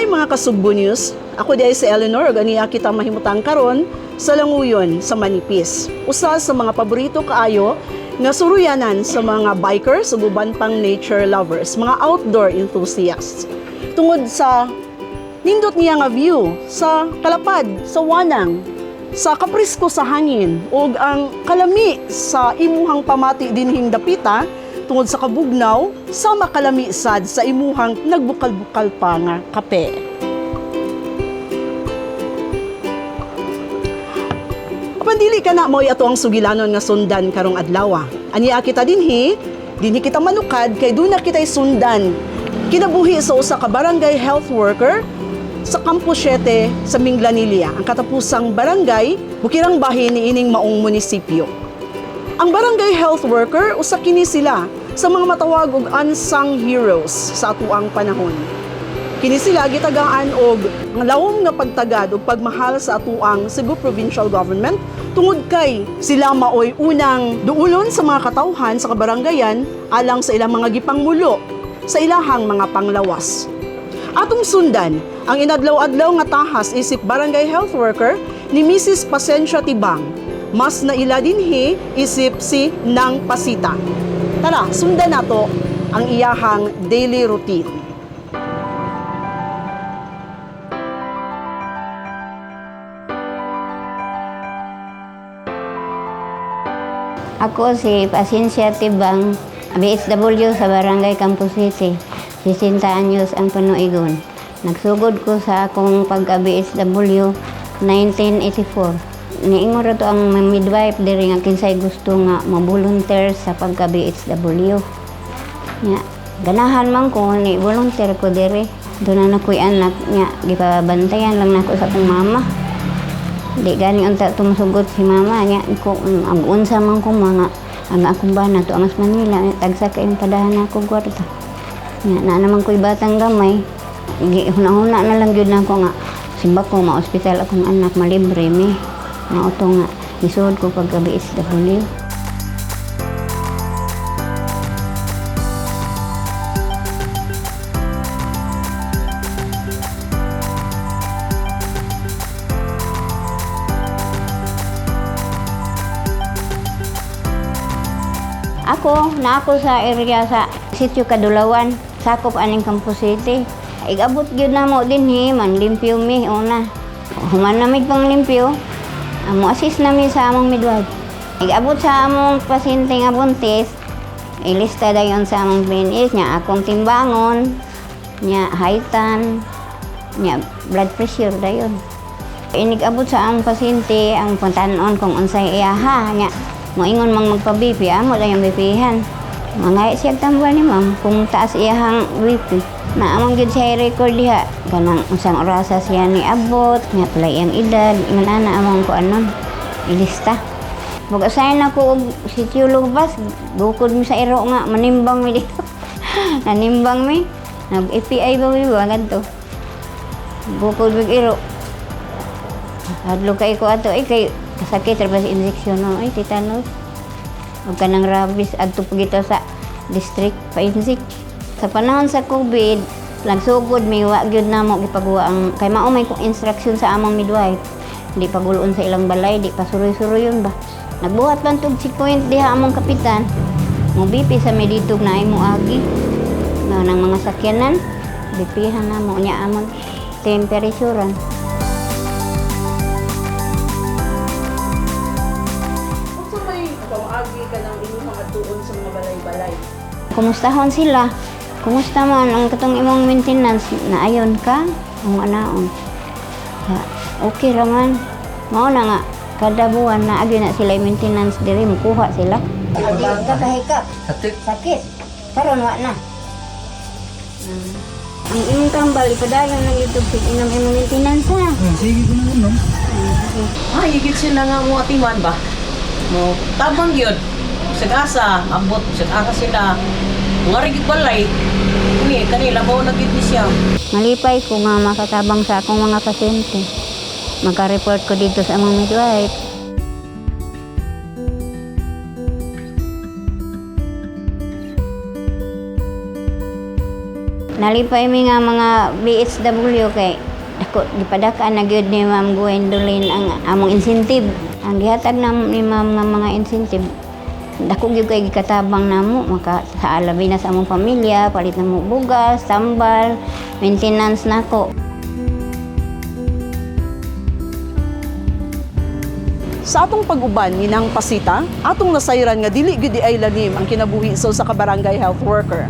Mga kasugbo News. Ako diay si Eleanor ug aniya kita mahimutang karon sa Languyon sa Manipis. Usa sa mga paborito kaayo nga suruyanan sa mga bikers ug uban pang nature lovers, mga outdoor enthusiasts. Tungod sa nindot niya nga view sa kalapad, sa wanang, sa kaprisko sa hangin ug ang kalami sa imuhang pamati dinhing dapita tungod sa kabugnaw sa makalami sad sa imuhang nagbukal-bukal pa nga kape. Apan dili ka na mo'y ato ang sugilanon nga sundan karong adlaw. Aniya kita dinhi, dinhi kita manukad kay duna kita'y sundan. Kinabuhi sa usa ka barangay health worker sa Campo 7 sa Minglanilla, ang katapusang barangay, bukirang bahin niining maong munisipyo. Ang barangay health worker usa kini sila sa mga matawag og unsung heroes sa atuang panahon. Kini sila gitagaan og lawom nga pagtagad ug pagmahal sa atuang Cebu Provincial Government tungod kay sila maoy unang duulon sa mga katawhan sa kabarangayan alang sa ilang mga gipangmulo sa ilahang mga panglawas. Atong sundan ang inadlaw-adlaw nga tahas isip barangay health worker ni Mrs. Pasensya Tibang. Mas naila dinhi isip si Nang Pasita. Tara, sundan nato ang iyahang daily routine. Ako si Pasensya Tibang, BSW sa Barangay Campo City. 60 anyos ang panuigon. Nagsugod ko sa akong pagka-BSW 1984. Niingon ra to ang midwife diri nga kinsay gusto nga mo-volunteer sa pagka-BSW. Nya, ganahan man ko ni volunteer ko diri. Doon na nakoy anak nya, gipabantayan lang nako sa akong mama. Di gani unta tumusugot si mama niya ko ang unsa man ko mga ang akong bana to angas Manila tagsa kay padahan ako kwarta. Nya na naman ko'y batang gamay. Gi huna-huna na lang gyud nako nga simba ko ma-ospital akong anak malibre mi. Mao to nga isuod ko pagka BSW. Ako, na ako sa area sa Sitio Kadulawan, sakop aning Campo City. Igabot gyud namo dinhi, man limpyo mi una. Human na mig pang limpyo, mo assist nami sa among midwife. Igabot sa among pasyente nga buntis, ilista dayon sa among PNS nya akong timbangon, nya heightan, nya blood pressure dayon. Inigabot sa among pasyente ang pantanon kung unsay iyaha nya moingon mang magpa-BP amo lang yung BP-han. Mangay siya tambal ni ma'am kung taas iyahang BP. Naamang gyud siya record diha kanang unsang orasa siya ni abot nya pala iyang edad ingon ana among kuanon ilista. Mag-assign ako og sitio Lubas, bukod mi sa iro nga manimbang mi dito. Nanimbang mi. Nag-API ba mi ba ganto. Bukod mig iro. Hadlo kay ko ato ay kay kasakit ra ba sa injection no ay tetanus. Ug kanang rabies adto pa gito sa district pa inject. Sa panahon sa COVID, nagsugod mi wa gyud namo gipaguwa ang kay mao may kong instruction sa among midwife. Di paguloon sa ilang balay, di pa suroy-suroyon ba. Nagbuhat man tug checkpoint diha among kapitan. Mo BP sa mi dito na ay mo agi. Mao nang mga sakyanan, BP-han na mo nya among temperaturean. Unsa may pamaagi ka ng inyong atuon sa mga balay-balay? Kumustahon sila? Kumusta man ang katong imong maintenance na ayon ka? Ang anaon. Ha, okay ra man. Mao na nga kada buwan na agi na sila yung maintenance diri mukuha sila. Kakahikap. Sakit. Sakit. Karon wa na. Ang imong tambal ipadayon ng YouTube sig inom imong maintenance ha. Sige ko na no. Ah, higit sila nga mo atiman ba? Mo tabang gyud. Bisag asa, abot bisag asa sila. Nga rin gyud balay. Ni kanila mo na gyud ni siya. Malipay ko nga makatabang sa akong mga pasyente. Maka-report ko dito sa among midwife. Nalipay mi nga mga BHW kay dako gipadakaan na gyud ni Ma'am Gwendolyn ang among incentive. Ang gihatag na ni Ma'am nga mga incentive, dako gyud kay gikatabang namo maka sa labi na sa among pamilya, palit namo bugas, tambal, maintenance nako. Sa atong pag-uban ni Nang Pasita, atong nasayran nga dili gyud ay lalim ang kinabuhi sa usa ka barangay health worker.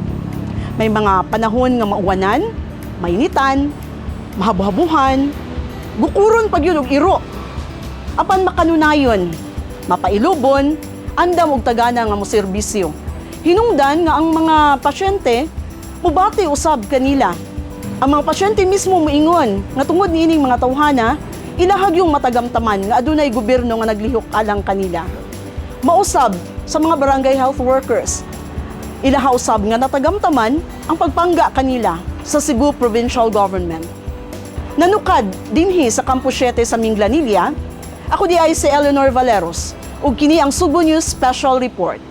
May mga panahon nga mauwanan, mainitan, mahabuhabuhan, gukuron pag yun og iro. Apan makanunayon, mapailubon, andam og tagana nga moserbisyo. Hinungdan nga ang mga pasyente mubati usab kanila. Ang mga pasyente mismo moingon nga tungod niining mga tawhana, ilahag yung matagamtaman nga adunay gobyerno nga naglihok alang kanila. Mausab sa mga barangay health workers. Ilaha usab nga natagamtaman ang pagpangga kanila sa Cebu Provincial Government. Nanukad dinhi sa Campo 7 sa Minglanilla, ako di ay si Eleanor Valeros ug kini ang Subo News Special Report.